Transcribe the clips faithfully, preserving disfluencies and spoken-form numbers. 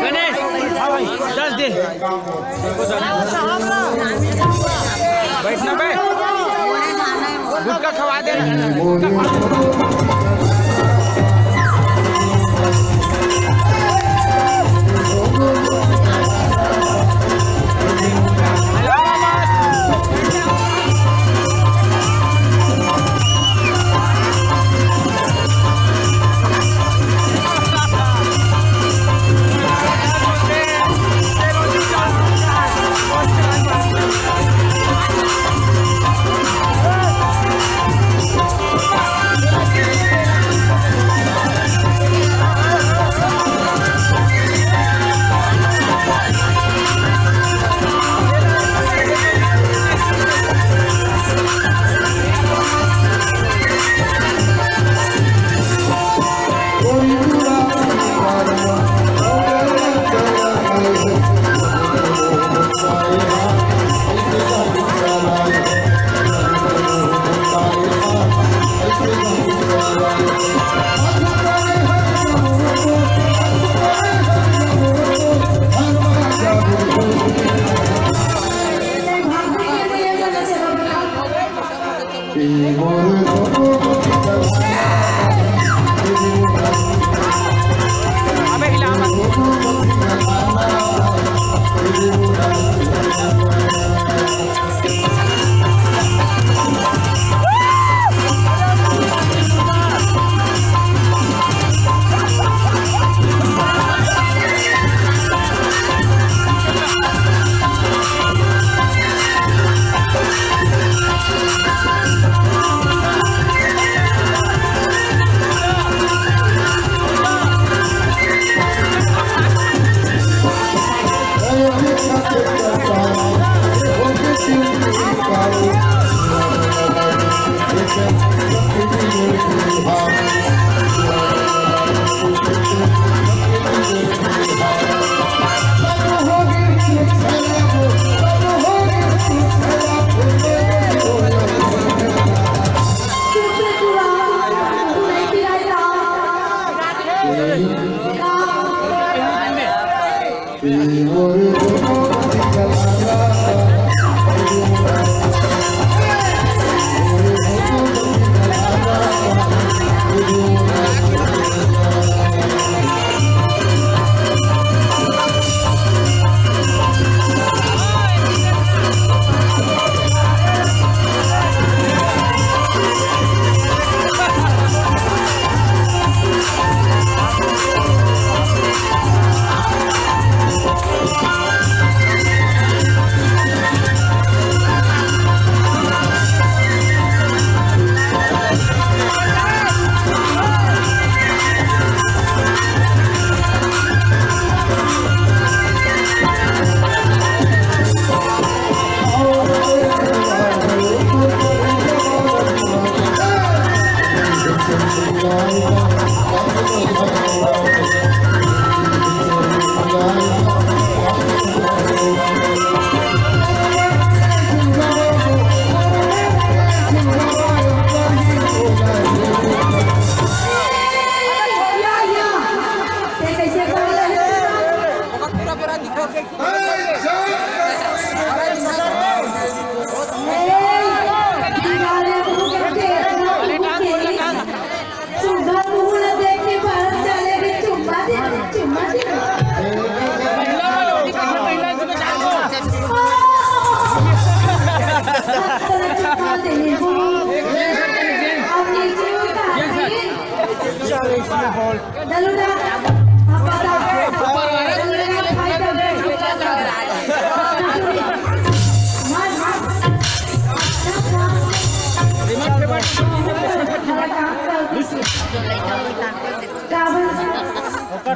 गणेश, दस दे। बैठना बे, गुटखा खवा देना।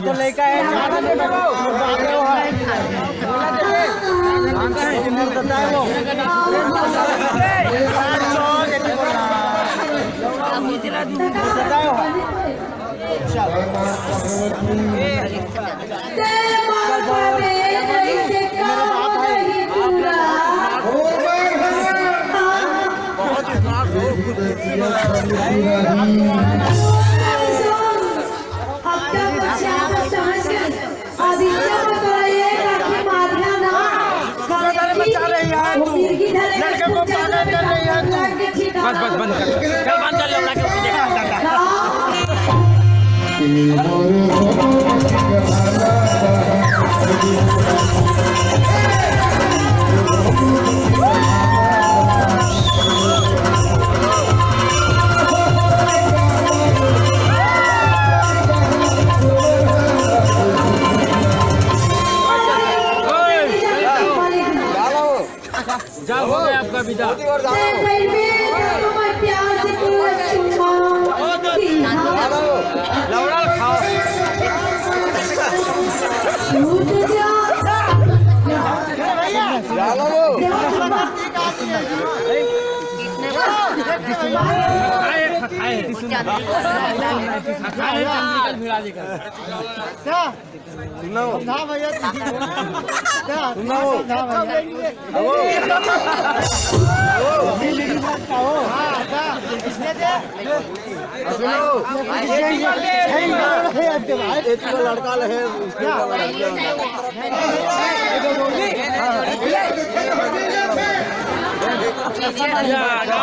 तो लइका है, चार आदमी बैठो। बताए वो। बताए वो। चल। बहुत स्मार्ट हो, कुछ भी नहीं। अब तक बच्चा को समझ के आदित्य को तो ये काफी मारना ना। बचा रही है तू। लड़के को पागल कर रही है तू। बस, बस, बंद कर। चल, बंद कर, लौड़ा के ऊपर देखा। जाओ, हो गया आपका विदा। लौड़ा खाओ। खाए, खाए। खाए, चंद्रिका भिड़ा देगा। क्या? सुनाओ। ना भैया, तुम क्या? सुनाओ। ना भैया। आओ। आओ। हाँ, क्या? किसने दे? सुनाओ। एक लड़का है, उसके क्या? अच्छा, ये बताओ।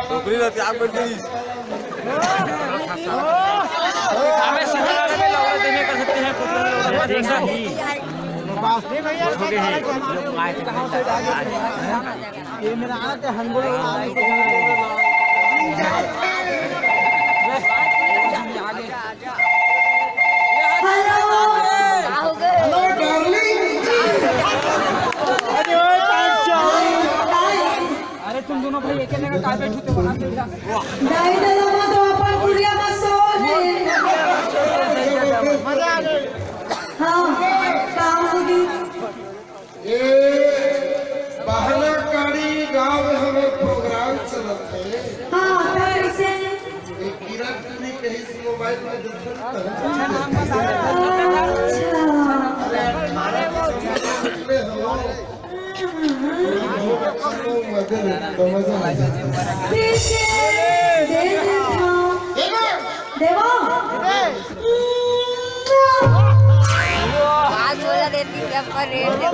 डोकरी रहती, आप बैठ गई। अबे सीधा अरे में लौड़ा देने कर सकते हैं, कुछ लोग लौड़ा देख सकते हैं। ये मेरा आना था, हंगोल वाला आने को। हेलो। Hello, darling. अरे, ओए, पाँच सौ। अरे, तुम दोनों भाई एक जगह काय बैठे थे, वहां से इधर। दाई दादा मत, अपन कुड़िया मत सो ले। हाँ, काम होगी। ये बहनाकारी गांव में हमर प्रोग्राम चलत हे। हाँ, तो कैसे? एक किरण टूरी कहीं से मोबाइल में देखत। अच्छा। अरे, अठारह की समझ में हो। बहुत अच्छा लोग मजे ले, तो मजा आ जाए। पीछे दे दे था। देवा। आज बोला देती क्या पर रेट दे।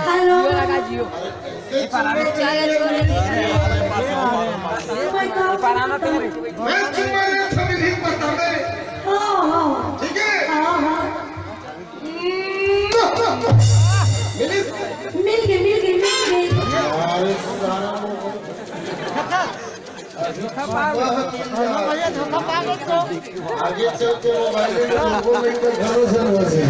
हेलो। चलो, छोड़ दे। मैं तुम्हारे सभी पता है। हाँ, हाँ। ठीक है? हाँ, हाँ। मिलिस? मिल गए, मिल गए, मिल गए। अरे साला। आगे चल के मोबाइल में लोगों में तो भरोसा हो जाए।